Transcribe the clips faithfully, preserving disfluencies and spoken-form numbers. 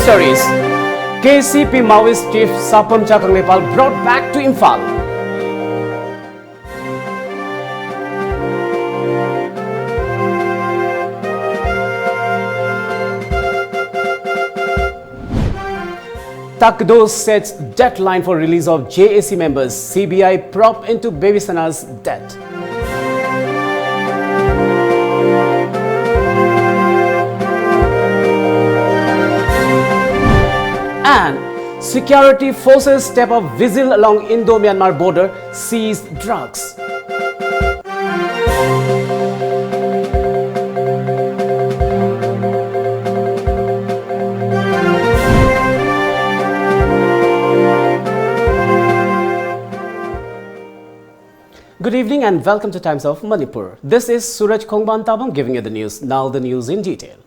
Stories. K C P Maoist Chief Sapamcha Kangleipal brought back to Imphal. TACADO sets deadline for release of J A C members, C B I probe into Baby Sana's death. And security forces step up vigil along Indo-Myanmar border, seize drugs. Good evening and welcome to Times of Manipur. This is Suraj Khongban Tabam giving you the news. Now the news in detail.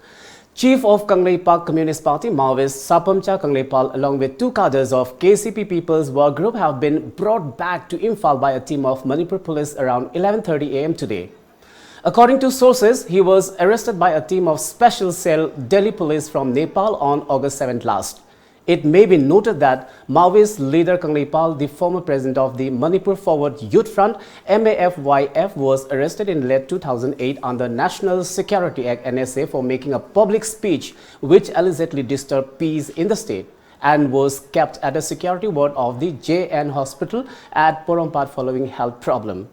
Chief of Kangleipak Communist Party, Maoist Sapamcha Kangleipal, along with two cadres of K C P People's Work Group, have been brought back to Imphal by a team of Manipur police around eleven thirty a m today. According to sources, he was arrested by a team of Special Cell Delhi Police from Nepal on August seventh last. It may be noted that Maoist leader Kangleipal, the former president of the Manipur Forward Youth Front, M A F Y F, was arrested in late two thousand eight under National Security Act, N S A, for making a public speech which allegedly disturbed peace in the state, and was kept at a security ward of the J N Hospital at Porompat following health problem.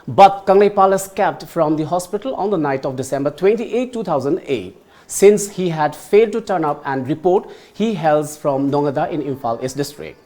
But Kangleipal escaped from the hospital on the night of December twenty-eight, two thousand eight, since he had failed to turn up and report. He hails from Nongada in Imphal East District.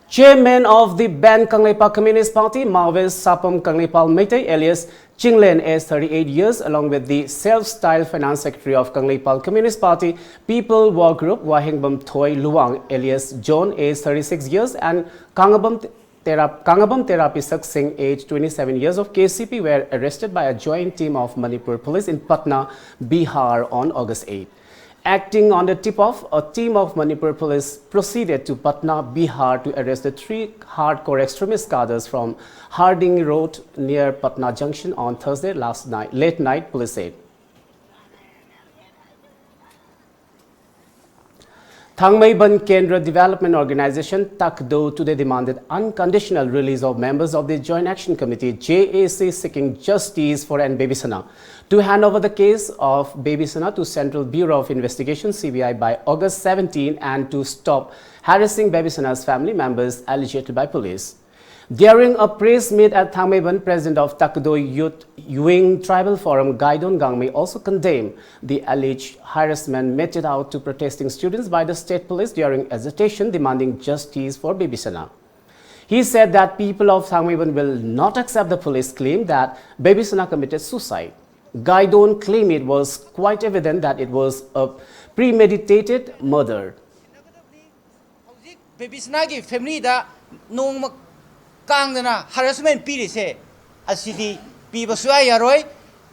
Chairman of the banned Kangleipak Communist Party, Maoist Sapam Kangleipal Meitei alias Chinglen, aged thirty-eight years, along with the self-styled finance secretary of Kangleipal Communist Party People Work Group, Wahengbam Thoi Luang alias John, aged thirty-six years, and Kangabam Terap, Kangabam Terapi Saksing, aged twenty-seven years, of K C P, were arrested by a joint team of Manipur police in Patna, Bihar on August eighth. Acting on the tip-off, a team of Manipur police proceeded to Patna, Bihar to arrest the three hardcore extremist cadres from Harding Road near Patna Junction on Thursday last night, late night, police said. Thangmeiban Kendra Development Organization, TACDO, today demanded unconditional release of members of the Joint Action Committee, J A C, seeking justice for N Bebisana, to hand over the case of Bebisana to Central Bureau of Investigation, C B I, by August seventeen and to stop harassing Bebisana's family members alleged by police. During a press meet at Thangmeiban, President of TACDO Youth Wing Tribal Forum, Gaidon Gangmei, also condemned the alleged harassment meted out to protesting students by the state police during agitation demanding justice for Bebisana. He said that people of Thangmeiban will not accept the police claim that Bebisana committed suicide. Gaidon claimed it was quite evident that it was a premeditated murder. ꯍꯧꯖꯤꯛ ꯕꯦꯕꯤꯁꯅꯥꯒꯤ ꯐꯦꯃꯤꯂꯤꯗ ꯅꯣꯡꯃ ꯀꯥꯡꯗꯅ harassment ꯄꯤꯔꯤꯁꯦ ꯑꯁꯤꯗꯤ ꯄꯤꯕ ꯁꯨꯡꯌꯥ ꯌꯥꯔꯣꯏ꯫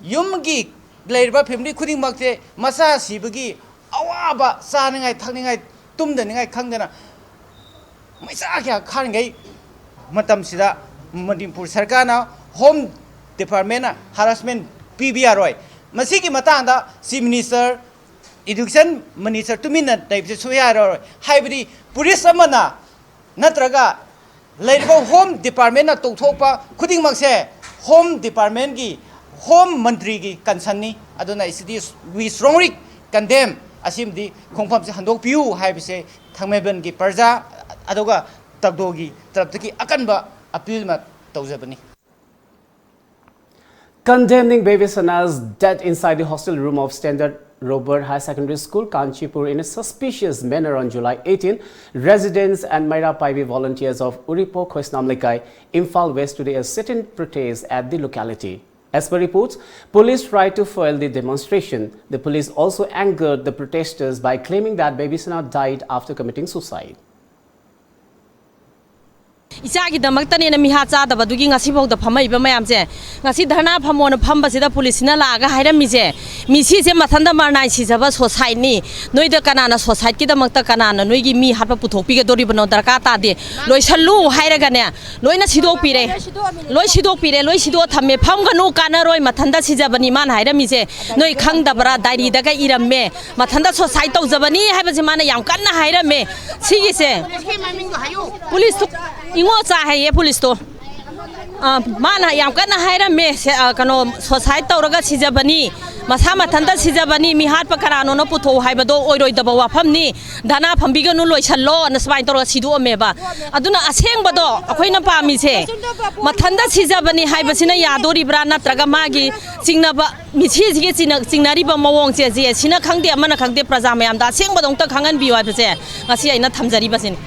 ꯌꯨꯝꯒꯤ ꯂꯩꯔꯤꯕ family ꯈꯨꯗꯤꯡꯃꯛꯁꯦ ꯃꯆꯥ ꯁꯤꯕꯒꯤ ꯑꯋꯥꯕ ꯆꯥꯅꯤꯡꯉꯥꯏ ꯊꯛꯅꯤꯡꯉꯥꯏ ꯇꯨꯝꯗꯅꯤꯡꯉꯥꯏ ꯈꯪꯗꯅ ꯃꯩꯆꯥ ꯀꯌꯥ ꯈꯥꯡꯉꯤꯉꯩ ꯃꯇꯝꯁꯤꯗ ꯃꯅꯤꯄꯨꯔ ꯁꯔꯀꯥꯔꯅ ꯍꯣꯝ ꯗꯤꯄꯥꯔꯠꯃꯦꯟꯅ ꯍꯔꯥꯁꯃꯦꯟ ꯄꯤꯕ ꯌꯥꯔꯣꯏ꯫ ꯃꯁꯤꯒꯤ ꯃꯇꯥꯡꯗ ꯆꯤꯐ ꯃꯤꯅꯤꯁꯇꯔ, ꯏꯗꯨꯀꯦꯁꯟ ꯃꯤꯅꯤꯁꯇꯔ ꯇꯨꯃꯤꯟꯅ ꯂꯩꯕꯁꯦ ꯁꯨꯡꯌꯥ ꯌꯥꯔꯣꯏ꯫ ꯍꯥꯏꯕꯗꯤ ꯄꯨꯂꯤꯁ ꯑꯃꯅ ꯅꯠꯇ꯭ꯔꯒ ꯂꯩꯔꯤꯕ ꯍꯣꯝ ꯗꯤꯄꯥꯔꯠꯃꯦꯟꯅ ꯇꯧꯊꯣꯛꯄ ꯈꯨꯗꯤꯡꯃꯛꯁꯦ ꯍꯣꯝ ꯗꯤꯄꯥꯔꯠꯃꯦꯟꯒꯤ, ꯍꯣꯝ ꯃꯟꯇ꯭ꯔꯤꯒꯤ ꯀꯟꯁꯔꯟꯅꯤ꯫ ꯑꯗꯨꯅ ꯑꯁꯤꯗꯤ we strongly condemn, ꯑꯁꯤꯃꯗꯤ ꯈꯣꯡꯐꯝꯁꯦ ꯍꯟꯗꯣꯛꯄꯤꯌꯨ ꯍꯥꯏꯕꯁꯦ ꯊꯥꯡꯃꯩꯕꯟꯒꯤ ꯄ꯭ꯔꯖꯥ ꯑꯗꯨꯒ ꯇꯥꯛꯗꯣꯒꯤ ꯇꯔꯞꯇꯒꯤ ꯑꯀꯟꯕ ꯑꯄꯤꯜ ꯑꯃ ꯇꯧꯖꯕꯅꯤ꯫ Condemning Bebisana's death inside the hostel room of Standard Robert Higher Secondary School, Kanchipur, in a suspicious manner on July eighteen, residents and Meira Paibi volunteers of Uripo Khoisnam Lekai, Imphal West, today a sit-in protest at the locality. As per reports, police tried to foil the demonstration. The police also angered the protesters by claiming that Bebisana died after committing suicide. ꯏꯆꯥꯒꯤꯗꯃꯛꯇꯅꯦꯅ ꯃꯤꯍꯥꯠ ꯆꯥꯗꯕꯗꯨꯒꯤ ꯉꯁꯤꯐꯥꯎꯗ ꯐꯝꯃꯛꯏꯕ ꯃꯌꯥꯝꯁꯦ, ꯉꯁꯤ ꯙꯔꯅꯥ ꯐꯝꯃꯣꯅ ꯐꯝꯕꯁꯤꯗ ꯄꯨꯂꯤꯁꯁꯤꯅ ꯂꯥꯛꯑꯒ ꯍꯥꯏꯔꯝꯃꯤꯁꯦ, "ꯃꯤꯁꯤꯁꯦ ꯃꯊꯟꯇ ꯃꯔꯅꯥꯏ ꯁꯤꯖꯕ ꯁꯣꯁꯥꯏꯠꯅꯤ, ꯅꯣꯏꯗ ꯀꯅꯥꯅ ꯁꯣꯁꯥꯏꯠꯀꯤꯗꯃꯛꯇ ꯀꯅꯥꯅ ꯅꯣꯏꯒꯤ ꯃꯤ ꯍꯥꯠꯄ ꯄꯨꯊꯣꯛꯄꯤꯒꯗꯣꯔꯤꯕꯅꯣ? ꯗꯔꯀꯥꯔ ꯇꯥꯗꯦ, ꯂꯣꯏꯁꯜꯂꯨ" ꯍꯥꯏꯔꯒꯅꯦ, ꯂꯣꯏꯅ ꯁꯤꯗꯣꯛꯄꯤꯔꯦ꯫ ꯂꯣꯏ ꯁꯤꯗꯣꯛꯑ ꯊꯝꯃꯦ꯫ "ꯐꯝꯒꯅꯨ, ꯀꯥꯟꯅꯔꯣꯏ, ꯃꯊꯟꯇ ꯁꯤꯖꯕꯅꯤ" ꯃꯥꯅ ꯍꯥꯏꯔꯝꯃꯤꯁꯦ꯫ ꯅꯣꯏ ꯈꯪꯗꯕ꯭ꯔꯥ? ꯗꯥꯏꯔꯤꯗꯒ ꯏꯔꯝꯃꯦ, "ꯃꯊꯟꯇ ꯁꯣꯁꯥꯏꯠ ꯇꯧꯖꯕꯅꯤ" ꯍꯥꯏꯕꯁꯦ ꯃꯥꯅ ꯌꯥꯝ ꯀꯟꯅ ꯍꯥꯏꯔꯝꯃꯦ꯫ ꯁꯤꯒꯤꯁꯦ ꯄꯨꯂꯤꯁꯇꯨ, ꯏꯉꯣ ꯆꯥ ꯍꯥꯏꯌꯦ ꯄꯨꯂꯤꯁꯇꯣ꯫ ꯑ, ꯃꯥꯅ ꯌꯥꯝ ꯀꯟꯅ ꯍꯥꯏꯔꯝꯃꯦ, ꯁꯦ-, ꯑ, ꯀꯩꯅꯣ, "ꯁꯣꯁꯥꯏꯠ ꯇꯧꯔꯒ ꯁꯤꯖꯕꯅꯤ, ꯃꯁꯥ ꯃꯊꯟꯇ ꯁꯤꯖꯕꯅꯤ, ꯃꯤ ꯍꯥꯠꯄ ꯀꯅꯥꯅꯣꯅ ꯄꯨꯊꯣꯛꯎ" ꯍꯥꯏꯕꯗꯣ ꯑꯣꯏꯔꯣꯏꯗꯕ ꯋꯥꯐꯝꯅꯤ, ꯙꯔꯅꯥ ꯐꯝꯕꯤꯒꯅꯨ, ꯂꯣꯏꯁꯜꯂꯣꯅ ꯁꯨꯃꯥꯏꯅ ꯇꯧꯔꯒ ꯁꯤꯗꯣꯛꯑꯝꯃꯦꯕ꯫ ꯑꯗꯨꯅ ꯑꯁꯦꯡꯕꯗꯣ ꯑꯩꯈꯣꯏꯅ ꯄꯥꯝꯃꯤꯁꯦ, ꯃꯊꯟꯇ ꯁꯤꯖꯕꯅꯤ ꯍꯥꯏꯕꯁꯤꯅ ꯌꯥꯗꯣꯔꯤꯕ꯭ꯔꯥ, ꯅꯠꯇ꯭ꯔꯒ ꯃꯥꯒꯤ ꯆꯤꯡꯅꯕ, ꯃꯤꯁꯤꯁꯤꯒꯤ ꯆꯤꯡꯅ-, ꯆꯤꯡꯅꯔꯤꯕ ꯃꯑꯣꯡꯁꯦ, ꯁꯦ ꯁꯤꯅ ꯈꯪꯗꯦ, ꯑꯃꯅ ꯈꯪꯗꯦ, ꯄ꯭ꯔꯖꯥ ꯃꯌꯥꯝꯗ ꯑꯁꯦꯡꯕꯗꯣ ꯑꯝꯇ ꯈꯪꯍꯟꯕꯤꯌꯨ ꯍꯥꯏꯕꯁꯦ ꯉꯁꯤ ꯑꯩꯅ ꯊꯝꯖꯔꯤꯕꯁꯤꯅꯤ꯫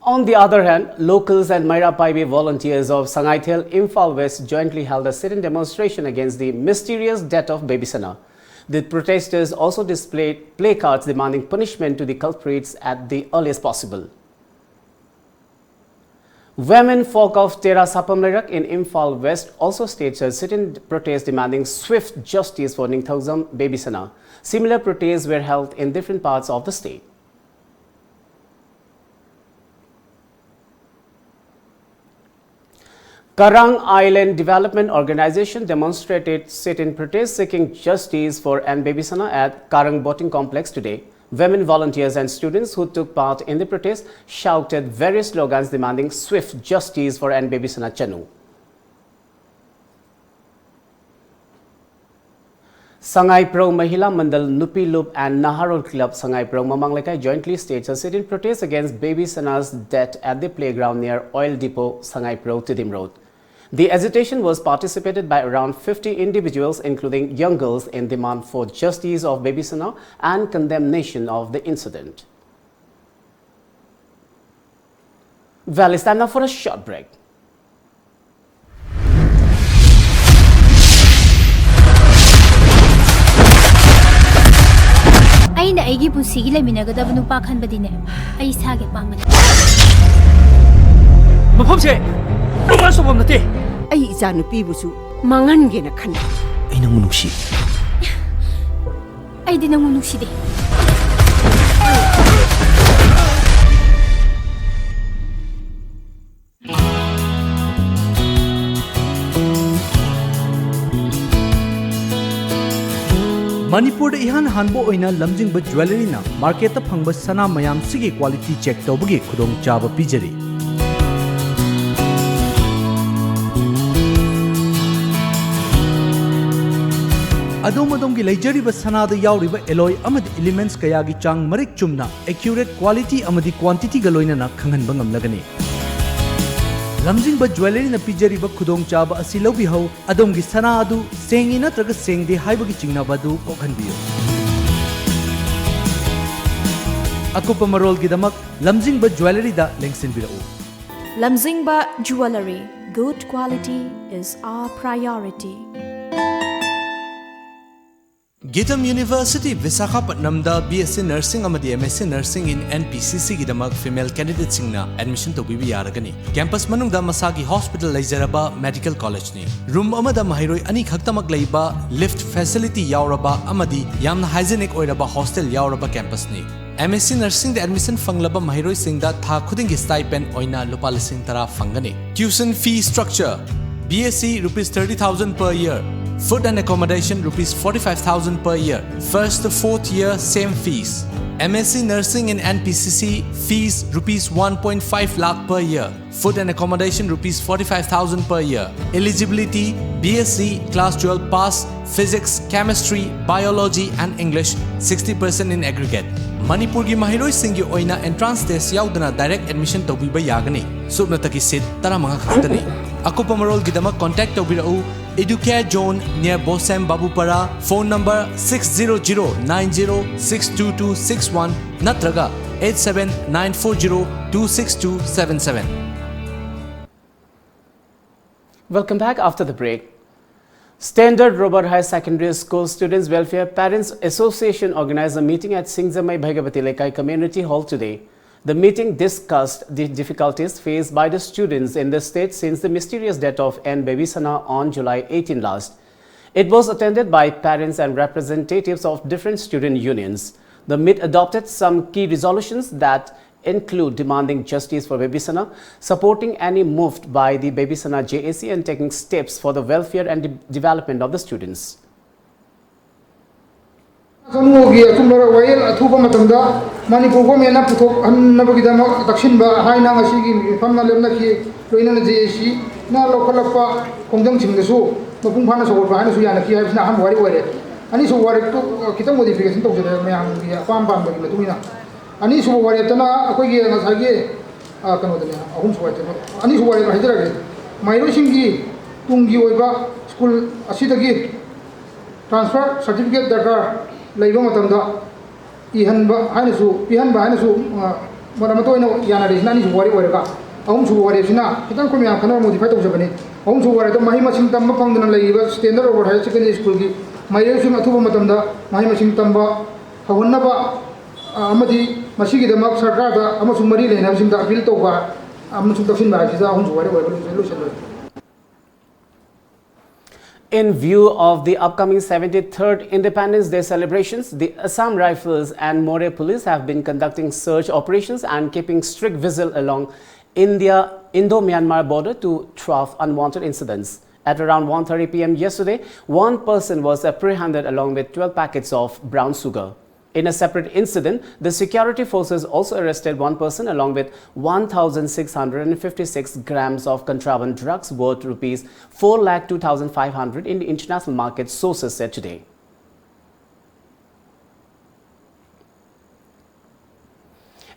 On the other hand, locals and Meira Paibi volunteers of Sangaithel, Imphal West jointly held a sit-in demonstration against the mysterious death of Baby Sana. The protesters also displayed placards demanding punishment to the culprits at the earliest possible. Women folk of Tera Sapam Leirak in Imphal West also staged a sit-in protest demanding swift justice for Ningthoujam Baby Sana. Similar protests were held in different parts of the state. Karang Island Development Organization demonstrated sit-in protest seeking justice for N Baby Sana at Karang Boating Complex today. Women volunteers and students who took part in the protest shouted various slogans demanding swift justice for N Baby Sana Chanu. Sangai Pro Mahila Mandal, Nupi Lup and Naharol Club Sangai Pro Mamang Lekai jointly staged a sit-in protest against Baby Sana's death at the playground near Oil Depot, Sangai Pro, Tidim Road. The agitation was participated by around fifty individuals, including young girls, in demand for justice of Baby Sana and condemnation of the incident. Well, it's time now for a short break. ꯑꯩꯅ ꯑꯩꯒꯤ ꯄꯨꯟꯁꯤꯒꯤ ꯂꯩꯃꯤꯟꯅꯒꯗꯕ ꯅꯨꯄꯥ ꯈꯟꯕꯗꯤꯅꯦ, ꯑꯩ ꯏꯁꯥꯒꯤ ꯑꯄꯥꯝꯕꯅꯤ꯫ ꯃꯐꯝꯁꯦ romance ꯇꯧꯐꯝ ꯅꯠꯇꯦ꯫ ꯑꯩ ꯏꯆꯥꯅꯨꯄꯤꯕꯨꯁꯨ ꯃꯥꯡꯍꯟꯒꯦꯅ ꯈꯟꯕ꯫ ꯑꯩ ꯅꯪꯕꯨ ꯅꯨꯡꯁꯤ꯫ ꯑꯩꯗꯤ ꯅꯪꯕꯨ ꯅꯨꯡꯁꯤꯗꯦ꯫ ꯃꯅꯤꯄꯨꯔꯗ ꯏꯍꯥꯟ ꯍꯥꯟꯕ ꯑꯣꯏꯅ ꯂꯝꯖꯤꯡꯕ ꯖ꯭ꯋꯦꯂꯔꯤꯅ ꯃꯥꯔꯀꯦꯠꯇ ꯐꯪꯕ ꯁꯅꯥ ꯃꯌꯥꯝꯁꯤꯒꯤ ꯀ꯭ꯋꯥꯂꯤꯇꯤ ꯆꯦꯛ ꯇꯧꯕꯒꯤ ꯈꯨꯗꯣꯡꯆꯥꯕ ꯄꯤꯖꯔꯤ꯫ ꯑꯗꯣꯝ ꯑꯗꯣꯝꯒꯤ ꯂꯩꯖꯔꯤꯕ ꯁꯅꯥꯗ ꯌꯥꯎꯔꯤꯕ ꯑꯦꯂꯣꯏ ꯑꯃꯗꯤ ꯏꯂꯤꯃꯦꯟꯠꯁ ꯀꯌꯥꯒꯤ ꯆꯥꯡ ꯃꯔꯤꯛ ꯆꯨꯝꯅ, ꯑꯦꯀ꯭ꯌꯨꯔꯦꯠ ꯀ꯭ꯋꯥꯂꯤꯇꯤ ꯑꯃꯗꯤ ꯀ꯭ꯋꯥꯟꯇꯤꯇꯤꯒ ꯂꯣꯏꯅꯅ ꯈꯪꯍꯟꯕ ꯉꯝꯂꯒꯅꯤ꯫ ꯂꯝꯖꯤꯡꯕ ꯖ꯭ꯋꯦꯂꯔꯤꯅ ꯄꯤꯖꯔꯤꯕ ꯈꯨꯗꯣꯡꯆꯥꯕ ꯑꯁꯤ ꯂꯧꯕꯤꯍꯧ꯫ ꯑꯗꯣꯝꯒꯤ ꯁꯅꯥ ꯑꯗꯨ ꯁꯦꯡꯉꯤ ꯅꯠꯇ꯭ꯔꯒ ꯁꯦꯡꯗꯦ ꯍꯥꯏꯕꯒꯤ ꯆꯤꯡꯅꯕ ꯑꯗꯨ ꯀꯣꯛꯍꯟꯕꯤꯌꯨ꯫ ꯑꯀꯨꯞꯄ ꯃꯔꯣꯜꯒꯤꯗꯃꯛ ꯂꯝꯖꯤꯡꯕ ꯖ꯭ꯋꯦꯂꯔꯤꯗ ꯂꯦꯡꯁꯤꯟꯕꯤꯔꯛꯎ꯫ Lamzingba Jewellery, good quality is our priority. GITAM university ꯕꯤꯁꯥꯈꯥꯄꯠꯅꯝꯗ B S C Nursing ꯑꯃꯗꯤ M S C Nursing in N P C C ꯒꯤꯗꯃꯛ female candidateꯁꯤꯡꯅ admission ꯇꯧꯕꯤꯕ ꯌꯥꯔꯒꯅꯤ꯫ Campus ꯃꯅꯨꯡꯗ ꯃꯁꯥꯒꯤ hospital ꯂꯩꯖꯔꯕ medical collegeꯅꯤ꯫ Room ꯑꯃꯗ ꯃꯍꯩꯔꯣꯏ ꯑꯅꯤ ꯈꯛꯇꯃꯛ ꯂꯩꯕ, lift facility ꯌꯥꯎꯔꯕ ꯑꯃꯗꯤ ꯌꯥꯝꯅ hygienic ꯑꯣꯏꯔꯕ hostel ꯌꯥꯎꯔꯕ campusꯅꯤ꯫ M S C Nursingꯗ admission ꯐꯪꯂꯕ ꯃꯍꯩꯔꯣꯏꯁꯤꯡꯗ ꯊꯥ ꯈꯨꯗꯤꯡꯒꯤ stipend ꯑꯣꯏꯅ ꯂꯨꯄꯥ ꯂꯤꯁꯤꯡ ꯇꯔꯥ ꯐꯪꯒꯅꯤ꯫ Tuition fee structure: B S C rupees thirty thousand per year, food and accommodation rupees forty-five thousand per year, first to fourth year same fees. M S C Nursing in N P C C fees rupees one point five lakh per year, food and accommodation rupees forty-five thousand per year. Eligibility: B S C, class twelve pass, physics, chemistry, biology and English, sixty percent in aggregate. ꯃꯅꯤꯄꯨꯔꯒꯤ ꯃꯍꯩꯔꯣꯏꯁꯤꯡꯒꯤ ꯑꯣꯏꯅ entrance test ꯌꯥꯎꯗꯅ direct admission ꯇꯧꯕꯤꯕ ꯌꯥꯒꯅꯤ꯫ ꯁꯨꯞꯅꯇꯒꯤ seat ꯇꯔꯥꯃꯉꯥ ꯈꯛꯇꯅꯤ꯫ ꯑꯀꯨꯞꯄ ꯃꯔꯣꯜꯒꯤꯗꯃꯛ contact ꯇꯧꯕꯤꯔꯛꯎ Educare Zone near Bosem Babupara, phone number six zero zero nine zero six two two six one ꯅꯠꯇ꯭ꯔꯒ eight seven nine four zero two six two seven seven. Welcome back after the break. Standard Robert Higher Secondary School Students Welfare Parents Association organized a meeting at Singjamai Bhagavati Lekai Community Hall today. The meeting discussed the difficulties faced by the students in the state since the mysterious death of N Bebisana on July eighteen last. It was attended by parents and representatives of different student unions. The meet adopted some key resolutions that include demanding justice for Bebisana, supporting any moved by the Bebisana J A C and taking steps for the welfare and de- development of the students. ꯆꯅꯨꯒꯤ ꯑꯆꯨꯝꯕ ꯋꯥꯌꯦꯜ ꯑꯊꯨꯕ ꯃꯇꯝꯗ ꯃꯅꯤꯄꯨꯔ ꯒꯣꯔꯃꯦꯟꯅ ꯄꯨꯊꯣꯛꯍꯟꯅꯕꯒꯤꯗꯃꯛ ꯇꯛꯁꯤꯟꯕ ꯍꯥꯏꯅ ꯉꯁꯤꯒꯤ ꯃꯤꯐꯝꯅ ꯂꯦꯞꯅꯈꯤ꯫ ꯂꯣꯏꯅꯅ J ꯑꯦ ꯁꯤꯅ ꯂꯧꯈꯠꯂꯛꯄ ꯈꯣꯡꯖꯪꯁꯤꯡꯗꯁꯨ ꯃꯄꯨꯡ ꯐꯥꯅ ꯁꯧꯒꯠꯄ ꯍꯥꯏꯅꯁꯨ ꯌꯥꯅꯈꯤ ꯍꯥꯏꯕꯁꯤꯅ ꯑꯍꯥꯟꯕ ꯋꯥꯔꯦꯞ ꯑꯣꯏꯔꯦ꯫ ꯑꯅꯤꯁꯨꯕ ꯋꯥꯔꯦꯞꯇꯨ ꯈꯤꯇꯪ ꯃꯣꯗꯤꯐꯤꯀꯦꯁꯟ ꯇꯧꯖꯔꯦ ꯃꯌꯥꯝꯒꯤ ꯑꯄꯥꯝ ꯄꯥꯝꯕꯒꯤ ꯃꯇꯨꯡ ꯏꯟꯅ꯫ ꯑꯅꯤꯁꯨꯕ ꯋꯥꯔꯦꯞꯇꯅ ꯑꯩꯈꯣꯏꯒꯤ ꯉꯁꯥꯏꯒꯤ ꯀꯩꯅꯣꯗꯅꯦ, ꯑꯍꯨꯝꯁꯨꯕ ꯋꯥꯔꯦꯞꯇꯅ ꯑꯅꯤꯁꯨꯕ ꯋꯥꯔꯦꯞ ꯍꯥꯏꯖꯔꯒꯦ꯫ ꯃꯍꯩꯔꯣꯏꯁꯤꯡꯒꯤ ꯇꯨꯡꯒꯤ ꯑꯣꯏꯕ ꯁ꯭ꯀꯨꯜ ꯑꯁꯤꯗꯒꯤ ꯇ꯭ꯔꯥꯟꯁꯐꯔ ꯁꯥꯔꯇꯤꯐꯤꯀꯦꯠ ꯗꯔꯀꯥꯔ ꯂꯩꯕ ꯃꯇꯝꯗ ꯏꯍꯟꯕ ꯍꯥꯏꯅꯁꯨ ꯄꯤꯍꯟꯕ ꯍꯥꯏꯅꯁꯨ ꯃꯔꯝ ꯑꯃꯇ ꯑꯣꯏꯅ ꯌꯥꯅꯔꯤꯁꯤꯅ ꯑꯅꯤꯁꯨꯕ ꯋꯥꯔꯦꯞ ꯑꯣꯏꯔꯒ, ꯑꯍꯨꯝꯁꯨꯕ ꯋꯥꯔꯦꯞꯁꯤꯅ ꯈꯤꯇꯪ ꯑꯩꯈꯣꯏ ꯃꯌꯥꯝ ꯈꯟꯅꯕ ꯃꯣꯗꯤꯐꯥꯏ ꯇꯧꯖꯕꯅꯤ꯫ ꯑꯍꯨꯝꯁꯨꯕ ꯋꯥꯔꯦꯞꯇ ꯃꯍꯩ ꯃꯁꯤꯡ ꯇꯝꯕ ꯐꯪꯗꯅ ꯂꯩꯔꯤꯕ ꯁ꯭ꯇꯦꯟꯗꯔꯠ ꯔꯣꯕꯔꯠ ꯍꯥꯌꯔ ꯁꯦꯀꯦꯟꯗꯔꯤ ꯁ꯭ꯀꯨꯜꯒꯤ ꯃꯍꯩꯔꯣꯏꯁꯤꯡ ꯑꯊꯨꯕ ꯃꯇꯝꯗ ꯃꯍꯩ ꯃꯁꯤꯡ ꯇꯝꯕ ꯍꯧꯍꯟꯅꯕ ꯑꯃꯗꯤ ꯃꯁꯤꯒꯤꯗꯃꯛ ꯁꯔꯀꯥꯔꯗ ꯑꯃꯁꯨꯡ ꯃꯔꯤ ꯂꯩꯅꯕꯁꯤꯡꯗ ꯑꯄꯤꯜ ꯇꯧꯕ ꯑꯃꯁꯨꯡ ꯇꯛꯁꯤꯟꯕ ꯍꯥꯏꯕꯁꯤꯗ ꯑꯍꯨꯝꯁꯨꯕ ꯋꯥꯔꯦꯞ ꯑꯣꯏꯔꯒ ꯂꯣꯏꯁꯤꯜꯂꯣꯏ꯫ In view of the upcoming seventy-third Independence Day celebrations, the Assam Rifles and Moreh Police have been conducting search operations and keeping strict vigil along India Indo-Myanmar border to thwart unwanted incidents. At around one thirty p m yesterday, one person was apprehended along with twelve packets of brown sugar. In a separate incident, the security forces also arrested one person along with one thousand six hundred fifty-six grams of contraband drugs worth rupees four lakh two thousand five hundred in the international market, sources said today.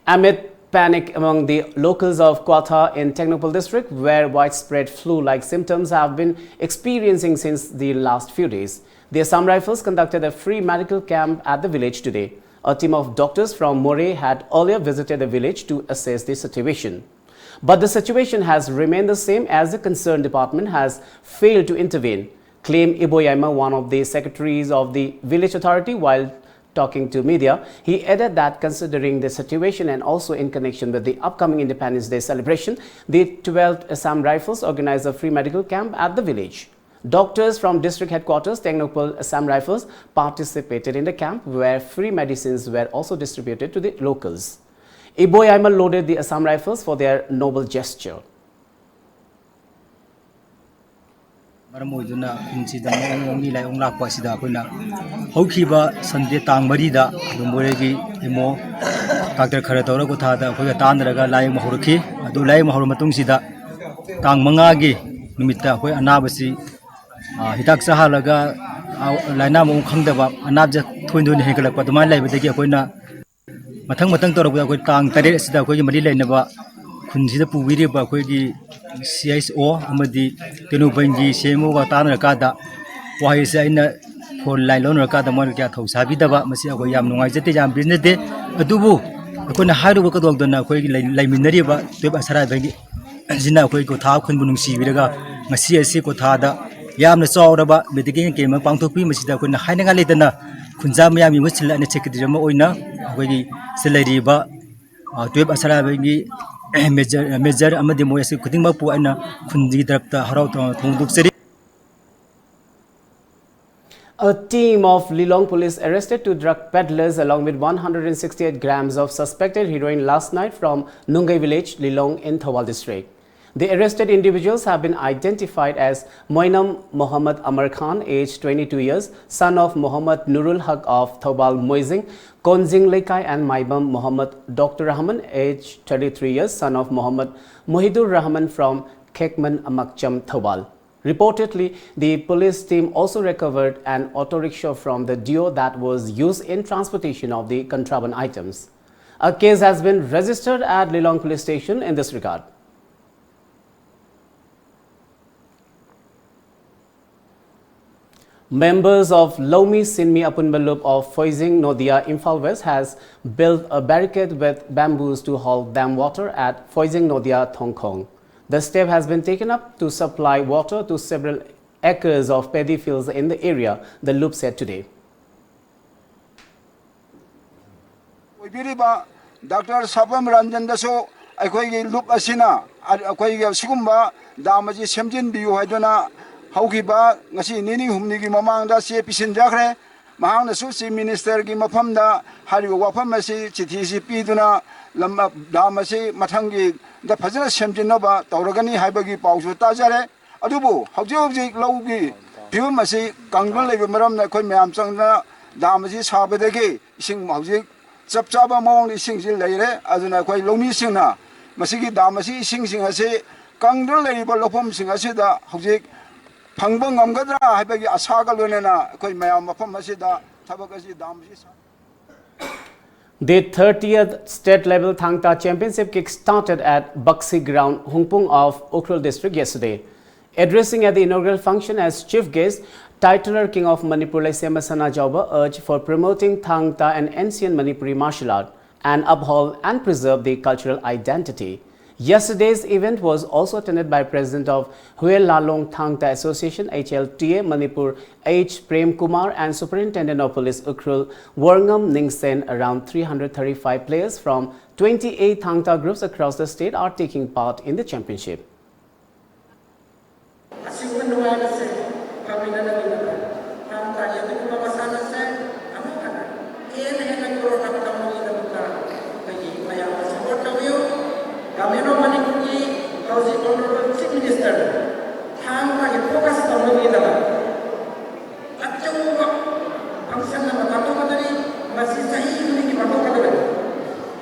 Amid panic among the locals of Kwatha in Tengnoupal district, where widespread flu-like symptoms have been experiencing since the last few days, the Assam Rifles conducted a free medical camp at the village today. A team of doctors from Moreh had earlier visited the village to assess the situation. But the situation has remained the same as the concerned department has failed to intervene. claimed Iboyaima, one of the secretaries of the village authority, while talking to media. He added that considering the situation and also in connection with the upcoming Independence Day celebration, the twelfth Assam Rifles organized a free medical camp at the village. Doctors from district headquarters, Tengnoupal Assam Rifles, participated in the camp where free medicines were also distributed to the locals. Iboyaima lauded the Assam Rifles for their noble gesture. ꯃꯔꯝ ꯑꯣꯏꯗꯨꯅ ꯈꯨꯟꯁꯤꯗ ꯃꯑꯣꯡ ꯃꯑꯣꯡꯒꯤ ꯂꯥꯏꯑꯣꯡ ꯂꯥꯛꯄ ꯑꯁꯤꯗ ꯑꯩꯈꯣꯏꯅ ꯍꯧꯈꯤꯕ ꯁꯟꯗꯦ ꯇꯥꯡ ꯃꯔꯤꯗ ꯑꯗꯨꯝ ꯃꯣꯔꯦꯒꯤ ꯏꯃꯣ ꯗꯥꯛꯇꯔ ꯈꯔ ꯇꯧꯔ ꯀꯣꯊꯥꯗ ꯑꯩꯈꯣꯏꯒ ꯇꯥꯟꯅꯔꯒ ꯂꯥꯏꯌꯦꯡꯕ ꯍꯧꯔꯛꯈꯤ꯫ ꯑꯗꯨ ꯂꯥꯏꯌꯦꯡꯕ ꯍꯧꯔ ꯃꯇꯨꯡꯁꯤꯗ ꯇꯥꯡ ꯃꯉꯥꯒꯤ ꯅꯨꯃꯤꯠꯇ ꯑꯩꯈꯣꯏ ꯑꯅꯥꯕꯁꯤ ꯍꯤꯗꯥꯛ ꯆꯥꯍꯜꯂꯒ ꯂꯥꯏꯅꯥ ꯃꯑꯣꯡ ꯈꯪꯗꯕ ꯑꯅꯥꯕꯁꯦ ꯊꯣꯏꯅ ꯊꯣꯏꯅ ꯍꯦꯟꯒꯠꯂꯛꯄ ꯑꯗꯨꯃꯥꯏꯅ ꯂꯩꯕꯗꯒꯤ ꯑꯩꯈꯣꯏꯅ ꯃꯊꯪ ꯃꯊꯪ ꯇꯧꯔꯛꯄꯗ ꯑꯩꯈꯣꯏ ꯇꯥꯡ ꯇꯔꯦꯠ ꯑꯁꯤꯗ ꯑꯩꯈꯣꯏꯒꯤ ꯃꯔꯤ ꯂꯩꯅꯕ ꯈꯨꯟꯁꯤꯗ ꯄꯨꯕꯤꯔꯤꯕ ꯑꯩꯈꯣꯏꯒꯤ ꯁꯤ ꯑꯩꯆ ꯑꯣ ꯑꯃꯗꯤ ꯇꯦꯡꯅꯧꯄꯜꯒꯤ ꯁꯤ ꯑꯦꯝ ꯑꯣꯒ ꯇꯥꯟꯅꯔꯀꯥꯟꯗ ꯋꯥꯍꯩꯁꯦ ꯑꯩꯅ ꯐꯣꯟ ꯂꯥꯏꯟ ꯂꯧꯅꯔꯀꯥꯟꯗ ꯃꯣꯏꯅ ꯀꯌꯥ ꯊꯧ ꯁꯥꯕꯤꯗꯕ, ꯃꯁꯤ ꯑꯩꯈꯣꯏ ꯌꯥꯝ ꯅꯨꯡꯉꯥꯏꯖꯗꯦ, ꯌꯥꯝ ꯄꯦꯟꯖꯗꯦ꯫ ꯑꯗꯨꯕꯨ ꯑꯩꯈꯣꯏꯅ ꯍꯥꯏꯔꯨꯕ ꯀꯩꯗꯧꯗꯅ ꯑꯩꯈꯣꯏꯒꯤ ꯂꯩ- ꯂꯩꯃꯤꯟꯅꯔꯤꯕ ꯇꯨꯌꯦꯞ ꯑꯁꯔꯥꯏꯕꯒꯤ ꯁꯤꯅ ꯑꯩꯈꯣꯏ ꯀꯣꯊꯥ ꯈꯨꯟꯕꯨ ꯅꯨꯡꯁꯤꯕꯤꯔꯒ ꯉꯁꯤ ꯑꯁꯤ ꯀꯣꯊꯥꯗ ꯌꯥꯝꯅ ꯆꯥꯎꯔꯕ ꯃꯦꯗꯤꯀꯦꯜ ꯀꯦꯝ ꯑꯃ ꯄꯥꯡꯊꯣꯛꯄꯤ꯫ ꯃꯁꯤꯗ ꯑꯩꯈꯣꯏꯅ ꯍꯥꯏꯅꯤꯡꯉꯥꯏ ꯂꯩꯇꯅ ꯈꯨꯟꯖꯥ ꯃꯤꯌꯥꯝꯒꯤ ꯃꯍꯨꯠ ꯁꯤꯜꯂ ꯑꯩꯅ ꯁꯦꯀ꯭ꯔꯦꯇꯔꯤ ꯑꯃ ꯑꯣꯏꯅ ꯑꯩꯈꯣꯏꯒꯤ ꯁꯤꯗ ꯂꯩꯔꯤꯕ ꯇꯨꯌꯦꯞ ꯑꯁꯔꯥꯏꯕꯒꯤ ꯃꯦꯖꯔ ꯃꯦꯖꯔ ꯑꯃꯗꯤ ꯃꯣꯏ ꯑꯁꯤ ꯈꯨꯗꯤꯡꯃꯛꯄꯨ ꯑꯩꯅ ꯈꯨꯟꯒꯤ ꯇꯔꯞꯇ ꯍꯔꯥꯎ ꯇꯌꯥꯝꯅ ꯐꯣꯡꯗꯣꯛꯆꯔꯤ꯫ A team of Lilong police arrested two drug peddlers along with one hundred sixty-eight grams of suspected heroin last night from Nungei village, Lilong in Thoubal district. The arrested individuals have been identified as Moinam Mohammad Amar Khan, age twenty-two years, son of Mohammad Nurul Haq of Thoubal Moijing, Konjing Leikai, and Maibam Mohammad Doctor Rahman, age thirty-three years, son of Mohammad Muhidur Rahman from Khekman Amakcham, Thoubal. Reportedly, the police team also recovered an auto rickshaw from the duo that was used in transportation of the contraband items. A case has been registered at Lilong Police Station in this regard. Members of Lomi Sinmi Apunbalup of Phoijing Nodia, Imphal West has built a barricade with bamboos to hold dam water at Phoijing Nodia Thongkhong. The step has been taken up to supply water to several acres of paddy fields in the area, the loop said today. ꯑꯣꯏꯕꯤꯔꯤꯕ doctor Shapam ꯔꯟꯖꯟꯗꯁꯨ ꯑꯩꯈꯣꯏꯒꯤ loop ꯑꯁꯤꯅ ꯑꯩꯈꯣꯏꯒꯤ ꯑꯁꯤꯒꯨꯝꯕ dam ꯑꯁꯤ ꯁꯦꯝꯖꯤꯟꯕꯤꯌꯨ ꯍꯥꯏꯗꯨꯅ ꯍꯧꯈꯤꯕ ꯉꯁꯤ ꯅꯤꯅꯤ ꯍꯨꯝꯅꯤꯒꯤ ꯃꯃꯥꯡꯗ ꯆꯦ ꯄꯤꯁꯤꯟꯖꯈ꯭ꯔꯦ꯫ ꯃꯍꯥꯛꯅꯁꯨ ꯆꯤꯐ ꯃꯤꯅꯤꯁꯇꯔꯒꯤ ꯃꯐꯝꯗ ꯍꯥꯏꯔꯤꯕ ꯋꯥꯐꯝ ꯑꯁꯤ ꯆꯤꯊꯤꯁꯤ ꯄꯤꯗꯨꯅ ꯗꯥꯝ ꯑꯁꯤ ꯃꯊꯪꯒꯤꯗ ꯐꯖꯅ ꯁꯦꯝꯖꯤꯟꯅꯕ ꯇꯧꯔꯒꯅꯤ ꯍꯥꯏꯕꯒꯤ ꯄꯥꯎꯁꯨ ꯇꯥꯖꯔꯦ꯫ ꯑꯗꯨꯕꯨ ꯍꯧꯖꯤꯛ ꯍꯧꯖꯤꯛ ꯂꯧꯒꯤ ꯐꯤꯕꯝ ꯑꯁꯤ ꯀꯪꯗꯨꯅ ꯂꯩꯕ ꯃꯔꯝꯅ ꯑꯩꯈꯣꯏ ꯃꯌꯥꯝ ꯆꯪꯗꯅ ꯗꯥꯝ ꯑꯁꯤ ꯁꯥꯕꯗꯒꯤ ꯏꯁꯤꯡ ꯍꯧꯖꯤꯛ ꯆꯞ ꯆꯥꯕ ꯃꯑꯣꯡꯗ ꯏꯁꯤꯡꯁꯤ ꯂꯩꯔꯦ꯫ ꯑꯗꯨꯅ ꯑꯩꯈꯣꯏ ꯂꯧꯃꯤꯁꯤꯡꯅ ꯃꯁꯤꯒꯤ ꯗꯥꯝ ꯑꯁꯤ ꯏꯁꯤꯡꯁꯤꯡ ꯑꯁꯤ ꯀꯪꯗꯨꯅ ꯂꯩꯔꯤꯕ ꯂꯧꯐꯝꯁꯤꯡ ꯑꯁꯤꯗ ꯍꯧꯖꯤꯛ ꯐꯪꯕ ꯉꯝꯒꯗ꯭ꯔꯥ ꯍꯥꯏꯕꯒꯤ ꯑꯁꯥꯒ ꯂꯣꯏꯅꯅ ꯑꯩꯈꯣꯏ ꯃꯌꯥꯝ ꯃꯐꯝ ꯑꯁꯤꯗ ꯊꯕꯛ ꯑꯁꯤ ꯗꯥꯝ ꯑꯁꯤ ꯁꯥ- The thirtieth State Level Thangta Championship kick-started at Baksi Ground, Hungpung of Ukhrul District yesterday. Addressing at the inaugural function as chief guest, titular King of Manipur Leisemasana Jaoba urged for promoting Thangta, an ancient Manipuri martial art, and uphold and preserve the cultural identity. Yesterday's event was also attended by President of Hue Lalong Thangta Association, H L T A Manipur, H Prem Kumar, and Superintendent of Police Ukhrul, Worngam Ningsen. Around three hundred thirty-five players from twenty-eight Thangta groups across the state are taking part in the championship. ꯑꯁꯤꯒꯨꯝꯕ ꯅꯨꯡꯉꯥꯏꯕꯁꯦ ꯐꯪꯃꯤꯟꯅꯅꯕꯒꯤꯗꯃꯛ ꯊꯥꯡ ꯇꯥꯒꯤ ꯑꯗꯨꯒꯨꯝꯕ ꯃꯁꯥꯟꯅꯁꯦ ꯑꯃꯨꯛ ꯍꯟꯅ ꯍꯦꯟꯅ ꯍꯦꯟꯅ corona ꯇꯝꯕꯒꯤꯗꯃꯛꯇ ꯑꯩꯈꯣꯏꯒꯤ ꯃꯌꯥꯝꯅ ꯁꯄꯣꯔꯠ ꯇꯧꯕꯤꯌꯨ꯫ ꯒꯃꯦꯟ ꯑꯣꯐ ꯃꯅꯤꯄꯨꯔꯒꯤ ꯍꯧꯖꯤꯛ ꯑꯣꯅꯔꯦꯕꯜ ꯆꯤꯐ ꯃꯤꯅꯤꯁꯇꯔ ꯊꯥꯡ ꯇꯥꯒꯤ ꯐꯣꯀꯁ ꯇꯧꯅꯕꯒꯤꯗꯃꯛ ꯑꯆꯧꯕ ꯐꯪꯁꯟ ꯑꯃ ꯄꯥꯡꯊꯣꯛꯀꯗꯧꯔꯤ꯫ ꯃꯁꯤ ꯆꯍꯤ ꯈꯨꯗꯤꯡꯒꯤ ꯄꯥꯡꯊꯣꯛꯀꯗꯧꯔꯤꯕ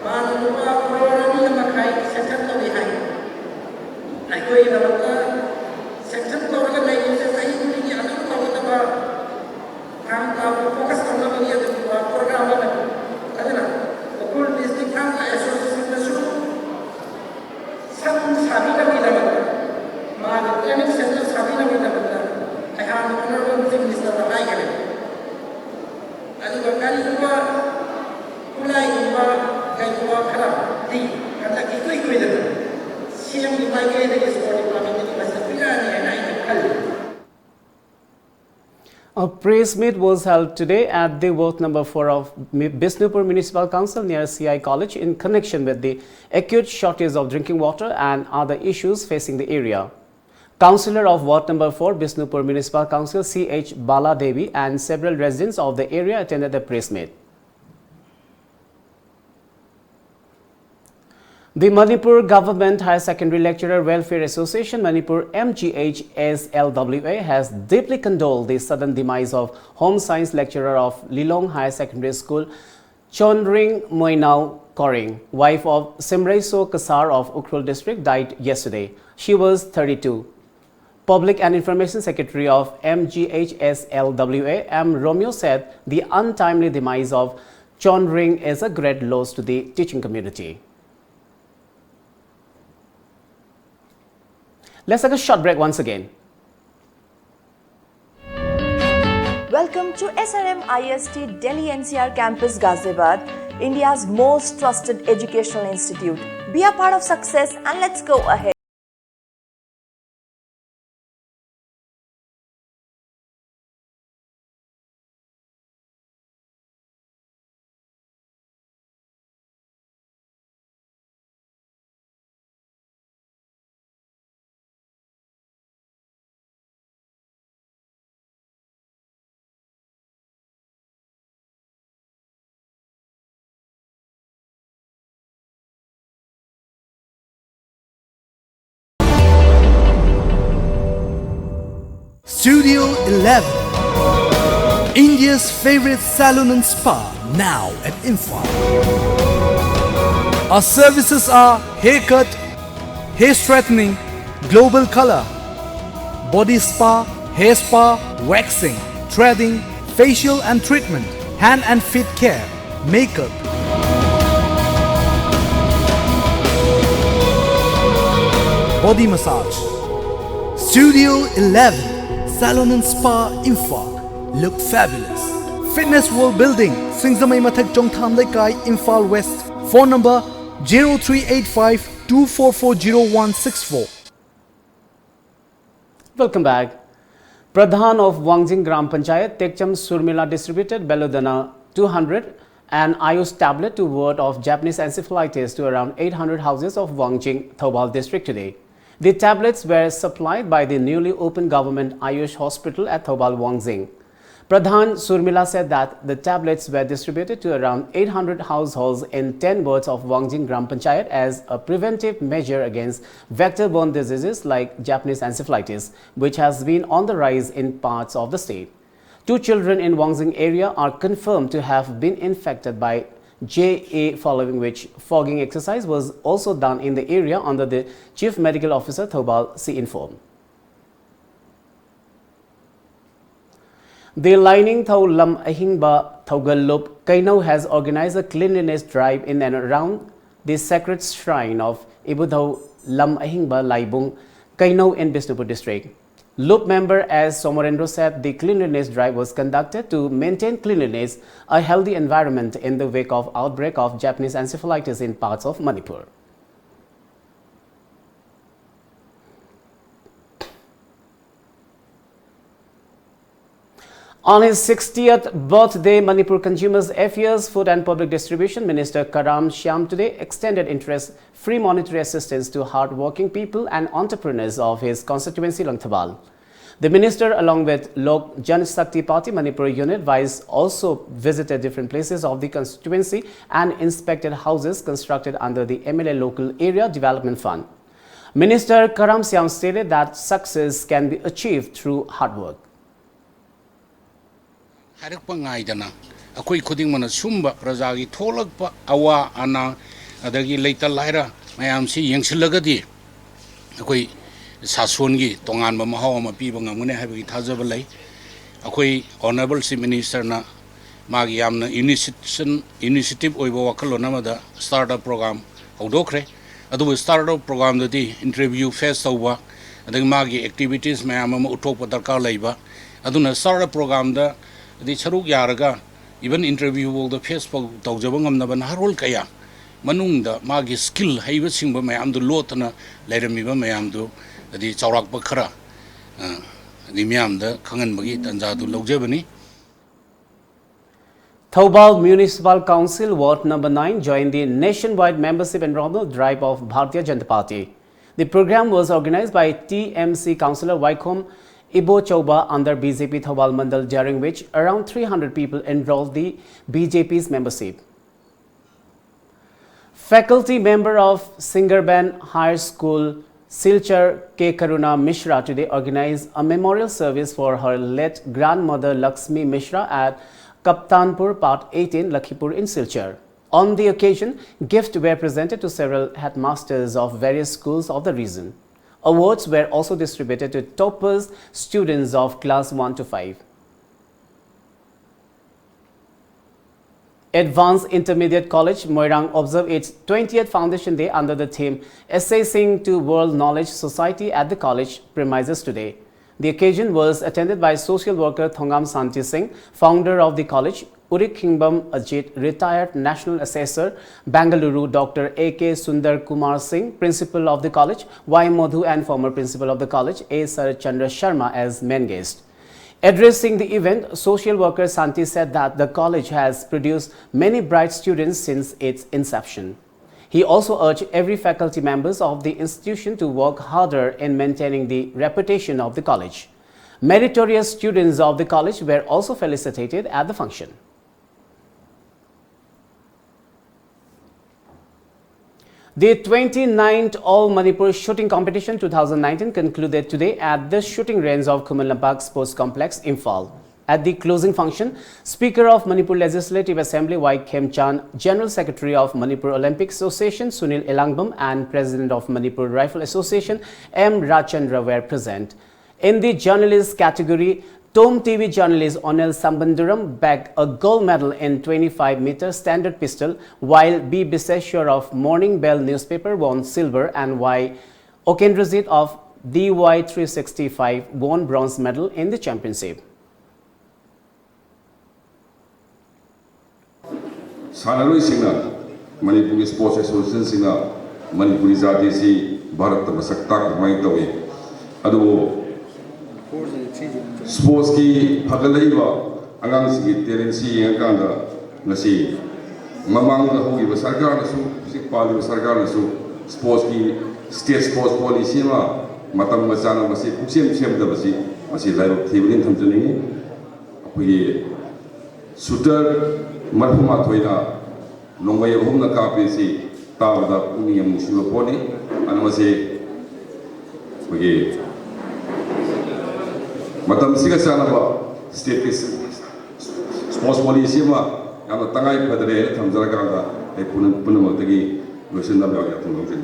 ꯃꯥꯅ ꯂꯨꯄꯥ ꯀ꯭ꯔꯣꯔ ꯑꯅꯤ ꯃꯈꯥꯏ ꯁꯦꯡꯁꯟ ꯇꯧꯏ ꯍꯥꯏ꯫ ꯑꯩꯈꯣꯏꯒꯤꯗꯃꯛꯇ ꯁꯦꯡꯁꯟ ꯇꯧꯔꯒ ꯂꯩꯔꯤꯕꯁꯦ ꯆꯍꯤ ꯈꯨꯗꯤꯡꯒꯤ ꯑꯗꯨꯝ ꯇꯧꯒꯗꯕ ꯊꯥꯡ ꯇꯥꯕꯨ ꯐꯣꯀꯁ ꯇꯧꯅꯕꯒꯤ ꯑꯗꯨꯒꯨꯝꯕ ꯄ꯭ꯔꯣꯒ꯭ꯔꯥꯝ ꯑꯃꯅꯤ꯫ ꯑꯗꯨꯅ ꯎꯈ꯭ꯔꯨꯜ ꯗꯤꯁꯇ꯭ꯔꯤꯛ ꯊꯥꯡ ꯇꯥ ꯑꯦꯁꯣꯁꯤꯌꯦꯁꯟꯗꯁꯨ ꯁꯪ ꯁꯥꯕꯤꯅꯕꯒꯤꯗꯃꯛꯇ ꯃꯥꯒꯤ ꯇ꯭ꯔꯦꯅꯤꯡ ꯁꯦꯟꯇꯔ ꯁꯥꯕꯤꯅꯕꯒꯤꯗꯃꯛꯇ ꯑꯩꯍꯥꯛꯅ ꯑꯣꯅꯔꯦꯕꯜ ꯆꯤꯐ ꯃꯤꯅꯤꯁꯇꯔꯗ ꯍꯥꯏꯒꯅꯤ꯫ ꯑꯗꯨꯒ ꯀꯔꯤꯒꯨꯝꯕ ꯈꯨꯠꯂꯥꯏꯒꯨꯝꯕ ꯀꯩꯒꯨꯝꯕ ꯈꯔꯗꯤ ꯍꯟꯗꯛ ꯏꯀꯨꯏ ꯀꯨꯏꯗꯅ ꯁꯤ ꯑꯦꯝꯒꯤ ꯃꯥꯏꯀꯩꯗꯒꯤ ꯁ꯭ꯄꯣꯔꯠ ꯗꯤꯄꯥꯔꯠꯃꯦꯟꯗꯒꯤ ꯃꯁꯤꯗ ꯄꯤꯔꯛꯑꯅꯤ ꯍꯥꯏꯅ ꯑꯩꯅ ꯈꯜꯂꯤ꯫ A press meet was held today at the ward number four of Mi- Bishnupur Municipal Council near C I College in connection with the acute shortage of drinking water and other issues facing the area. Councillor of ward number four, Bishnupur Municipal Council, C H Bala Devi, and several residents of the area attended the press meet. The Manipur Government Higher Secondary Lecturer Welfare Association, Manipur M G H S L W A, has deeply condoled the sudden demise of Home Science Lecturer of Lilong Higher Secondary School, Chonring Moinao Koring, wife of Simreiso Kasar of Ukhrul District, died yesterday. She was thirty-two. Public and Information Secretary of M G H S L W A, M Romeo, said the untimely demise of Chonring is a great loss to the teaching community. Let's take a short break once again. Welcome to S R M I S T Delhi N C R Campus Ghaziabad, India's most trusted educational institute. Be a part of success and let's go ahead. Studio eleven, India's favorite salon and spa, now at Imphal. Our services are haircut, hair straightening, global color, body spa, hair spa, waxing, threading, facial and treatment, hand and feet care, makeup, body massage. Studio eleven, Salon and Spa, Imphal. Look fabulous. Fitness World Building, Singzamei Mathak, Chongtham Leikai, Imphal West. Phone number zero three eight five two four four zero one six four. Welcome back. Pradhan of Wangjing Gram Panchayat, Tekcham Surmila, distributed Belladonna two hundred and Ayush tablet to ward of Japanese encephalitis to around eight hundred houses of Wangjing, Thoubal district today. The tablets were supplied by the newly opened government Ayush hospital at Thoubal Wangjing. Pradhan Surmila said that the tablets were distributed to around eight hundred households in ten wards of Wangjing Gram Panchayat as a preventive measure against vector-borne diseases like Japanese encephalitis, which has been on the rise in parts of the state. Two children in Wangjing area are confirmed to have been infected by J A, following which fogging exercise was also done in the area under the Chief Medical Officer, Thoubal, she informed. The Lainingthou Lam Ahingba Thougal Lup Keinou has organized a cleanliness drive in and around the sacred shrine of Ibudhou Lam Ahingba Laibung Keinou in Bishnupur district. Lup member S Somorendro said the cleanliness drive was conducted to maintain cleanliness, a healthy environment in the wake of outbreak of Japanese encephalitis in parts of Manipur. On his sixtieth birthday, Manipur Consumers Affairs, Food and Public Distribution Minister Karam Shyam today extended interest-free monetary assistance to hard-working people and entrepreneurs of his constituency, Langthabal. The minister, along with Lok Janshakti Party Manipur unit vice, also visited different places of the constituency and inspected houses constructed under the M L A Local Area Development Fund. Minister Karam Shyam stated that success can be achieved through hard work. ꯍꯥꯏꯔꯛꯄ ꯉꯥꯏꯗꯅ ꯑꯩꯈꯣꯏ ꯈꯨꯗꯤꯡꯃꯛꯅ ꯁꯨꯝꯕ ꯄ꯭ꯔꯖꯥꯒꯤ ꯊꯣꯛꯂꯛꯄ ꯑꯋꯥ ꯑꯅꯥ ꯑꯗꯒꯤ ꯂꯩꯇ ꯂꯥꯏꯔ ꯃꯌꯥꯝꯁꯤ ꯌꯦꯡꯁꯤꯜꯂꯒꯗꯤ ꯑꯩꯈꯣꯏ ꯁꯥꯁꯣꯟꯒꯤ ꯇꯣꯉꯥꯟꯕ ꯃꯍꯥꯎ ꯑꯃ ꯄꯤꯕ ꯉꯝꯒꯅꯤ ꯍꯥꯏꯕꯒꯤ ꯊꯥꯖꯕ ꯂꯩ꯫ ꯑꯩꯈꯣꯏ Honourable Chief Minister ꯅ ꯃꯥꯒꯤ ꯌꯥꯝꯅ initiation initiative ꯑꯣꯏꯕ ꯋꯥꯈꯜꯂꯣꯟ ꯑꯃꯗ start up program ꯍꯧꯗꯣꯛꯈ꯭ꯔꯦ꯫ ꯑꯗꯨꯕꯨ start up program ꯗꯗꯤ interview face ꯇꯧꯕ ꯑꯗꯒꯤ ꯃꯥꯒꯤ activities ꯃꯌꯥꯝ ꯑꯃ ꯎꯠꯊꯣꯛꯄ ꯗꯔꯀꯥꯔ ꯂꯩꯕ꯫ ꯑꯗꯨꯅ start up program ꯗ ꯗꯤ ꯁꯔꯨꯛ ꯌꯥꯔꯒ even interview ꯐꯥꯎꯗ face ꯐꯥꯎ ꯇꯧꯖꯕ ꯉꯝꯅꯕ ꯅꯍꯥꯔꯣꯜ ꯀꯌꯥ ꯃꯅꯨꯡꯗ ꯃꯥꯒꯤ skill ꯍꯩꯕ ꯁꯤꯡꯕ ꯃꯌꯥꯝꯗꯨ ꯂꯣꯠꯇꯅ ꯂꯩꯔꯝꯃꯤꯕ ꯃꯌꯥꯝꯗꯨ ꯍꯥꯏꯗꯤ ꯆꯥꯎꯔꯥꯛꯄ ꯈꯔ ꯑ, ꯃꯤꯌꯥꯝꯗ ꯈꯪꯍꯟꯕꯒꯤ ꯇꯥꯟꯖꯥꯗꯨ ꯂꯧꯖꯕꯅꯤ꯫ Thoubal Municipal Council Ward number nine joined the nationwide membership enrollment drive of Bharatiya Janata Party. The program was organized by T M C councillor Waikhom Ibochouba under B J P Thoubal Mandal, during which around three hundred people enrolled the B J P's membership. Faculty member of Singarban High School, Silchar, K Karuna Mishra today organized a memorial service for her late grandmother Lakshmi Mishra at Kaptanpur, Part eighteen, Lakhipur in Silchar. On the occasion, gifts were presented to several headmasters of various schools of the region. Awards were also distributed to toppers students of class one to five. Advanced Intermediate College Moirang observed its twentieth Foundation Day under the theme Accessing to World Knowledge Society at the college premises today. The occasion was attended by social worker Thongam Santi Singh, founder of the college, Urik Khingbam Ajit, retired National Assessor, Bengaluru, Doctor A K Sundar Kumar Singh, principal of the college, Y Madhu, and former principal of the college, A Sarat Chandra Sharma, as main guest. Addressing the event, social worker Santi said that the college has produced many bright students since its inception. He also urged every faculty members of the institution to work harder in maintaining the reputation of the college. Meritorious students of the college were also felicitated at the function. The twenty-ninth All Manipur Shooting Competition two thousand nineteen concluded today at the shooting range of Khuman Lampak Sports Complex, Imphal. At the closing function, Speaker of Manipur Legislative Assembly Y Khemchand, General Secretary of Manipur Olympic Association Sunil Elangbam, and President of Manipur Rifle Association M Rajchandra were present. In the journalist category, Tom T V journalist Onel Sambanduram bagged a gold medal in twenty-five meter standard pistol, while B Biseshwar of Morning Bell newspaper won silver and Y Okendrajit of D Y three sixty-five won bronze medal in the championship. ꯁꯥꯟꯅꯔꯣꯏꯁꯤꯡꯅ, ꯃꯅꯤꯄꯨꯔꯒꯤ sports ꯑꯦꯁꯣꯁꯤꯌꯦꯁꯟꯁꯤꯡꯅ Manipuri ꯖꯥꯇꯤꯁꯤ ꯚꯥꯔꯠꯇ ꯃꯁꯛ ꯇꯥꯛꯄ ꯑꯗꯨꯃꯥꯏꯅ ꯇꯧꯏ꯫ ꯑꯗꯨꯕꯨ ꯁ꯭ꯄꯣꯔꯠꯁꯀꯤ ꯐꯒꯠꯂꯛꯏꯕ ꯑꯉꯥꯡꯁꯤꯡꯒꯤ ꯇꯦꯂꯦꯟꯁꯤ ꯌꯦꯡꯉꯀꯥꯟꯗ ꯉꯁꯤ ꯃꯃꯥꯡꯗ ꯍꯧꯈꯤꯕ ꯁꯔꯀꯥꯔꯅꯁꯨ, ꯍꯧꯖꯤꯛ ꯄꯥꯜꯂꯤꯕ ꯁꯔꯀꯥꯔꯅꯁꯨ ꯁ꯭ꯄꯣꯔꯠꯁꯀꯤ ꯁ꯭ꯇꯦꯠ ꯁ꯭ꯄꯣꯔꯠꯁ ꯄꯣꯂꯤꯁꯤ ꯑꯃ ꯃꯇꯝꯒ ꯆꯥꯟꯅꯕ ꯃꯁꯤ ꯄꯨꯛꯁꯦꯝ ꯁꯦꯝꯗꯕꯁꯤ ꯃꯁꯤ ꯂꯥꯏꯕꯛ ꯊꯤꯕꯅꯤ ꯊꯝꯖꯅꯤꯡꯉꯤ꯫ ꯑꯩꯈꯣꯏꯒꯤ ꯁꯨꯇꯔ ꯃꯔꯤꯐꯨ ꯃꯥꯊꯣꯏꯅ ꯅꯣꯡꯃꯩ ꯑꯍꯨꯝꯅ ꯀꯥꯞꯄꯤꯁꯤ ꯇꯥꯕꯗ ꯄꯨꯛꯅꯤꯡ ꯌꯥꯝ ꯅꯨꯡꯁꯤꯕ ꯄꯣꯠꯅꯤ꯫ ꯑꯗꯨ ꯃꯁꯤ ꯑꯩꯈꯣꯏꯒꯤ ꯃꯇꯝꯁꯤꯒ ꯆꯥꯟꯅꯕ ꯁ꯭ꯇꯦꯠꯀꯤ ꯁ꯭ꯄꯣꯔꯠꯁ ꯄꯣꯂꯤꯁꯤ ꯑꯃ ꯌꯥꯝꯅ ꯇꯉꯥꯏ ꯐꯗ꯭ꯔꯦ ꯍꯥꯏꯅ ꯊꯝꯖꯔꯀꯥꯟꯗ ꯑꯩ ꯄꯨꯝꯅ-, ꯄꯨꯝꯅꯃꯛꯇꯒꯤ ꯂꯣꯏꯁꯤꯟꯅꯕ ꯌꯥꯊꯪ ꯂꯧꯖꯔꯤ꯫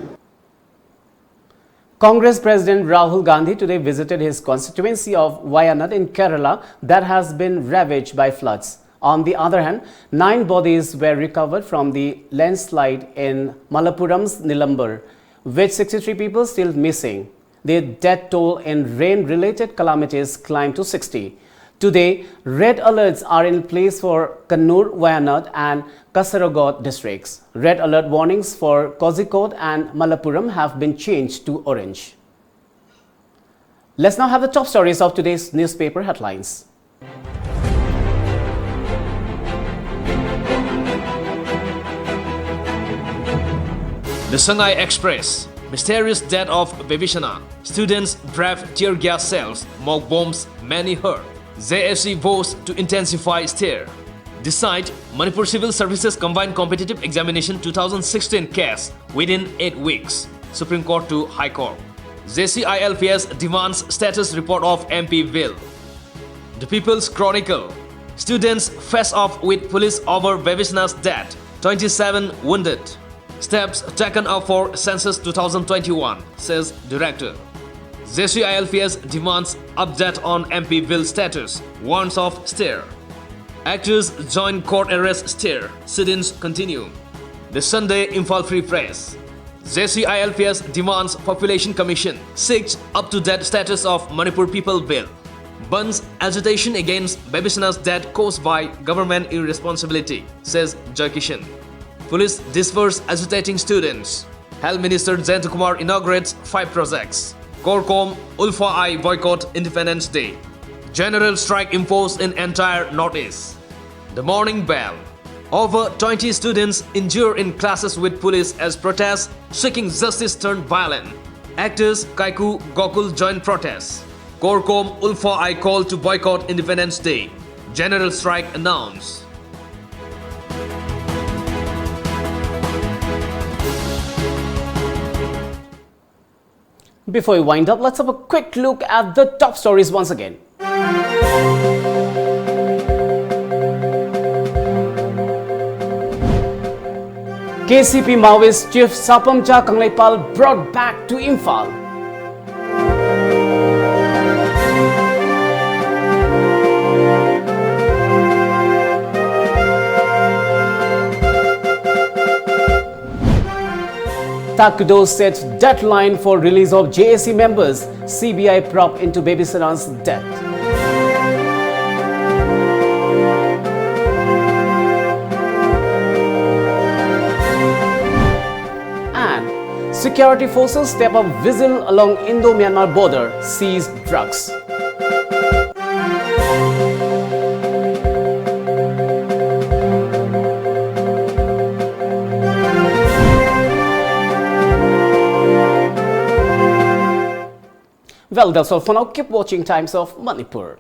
Congress President Rahul Gandhi today visited his constituency of Wayanad in Kerala that has been ravaged by floods. On the other hand, nine bodies were recovered from the landslide in Malappuram's Nilambur, with sixty-three people still missing. The death toll in rain-related calamities climbed to sixty. Today, red alerts are in place for Kannur, Wayanad, and Kasaragod districts. Red alert warnings for Kozhikode and Malappuram have been changed to orange. Let's now have the top stories of today's newspaper headlines. The Sangai Express, mysterious death of Bibishana, students breathe tear gas cells, mock bombs, many hurt. J A C vows to intensify stir. Decide Manipur Civil Services Combined Competitive Examination two thousand sixteen case within eight weeks. Supreme Court to High Court. J C I L P S demands status report of M P bill. The People's Chronicle. Students face off with police over Bibishana's death. Twenty-seven wounded. Steps taken up for census two thousand twenty-one, says director. J C I L P S demands update on M P bill status, warns of stir. Actors join court arrest stir, sit-ins continue. The Sunday Imphal Free Press. J C I L P S demands Population Commission, seeks up-to-date status of Manipur People Bill. Bandh's agitation against Bibishana's death caused by government irresponsibility, says Joy Kishan. Police disperse agitating students. Health Minister Jayanta Kumar inaugurates five projects. CORCOM, ULFA-I boycott Independence Day. General strike imposed in entire Northeast. The morning bell. Over twenty students injured in clashes with police as protests seeking justice turned violent. Actors Kaiku Gokul join protests. CORCOM, ULFA-I call to boycott Independence Day. General strike announced. Before we wind up, let's have a quick look at the top stories once again. KCP Maoist Chief Sapamcha Kangleipal brought back to Imphal. Taekwondo sets deadline for release of JAC members, CBI probe into Baby Sana's death. And security forces step up vigil along Indo-Myanmar border, seize drugs. Well, that's all for now. Keep watching Times of Manipur.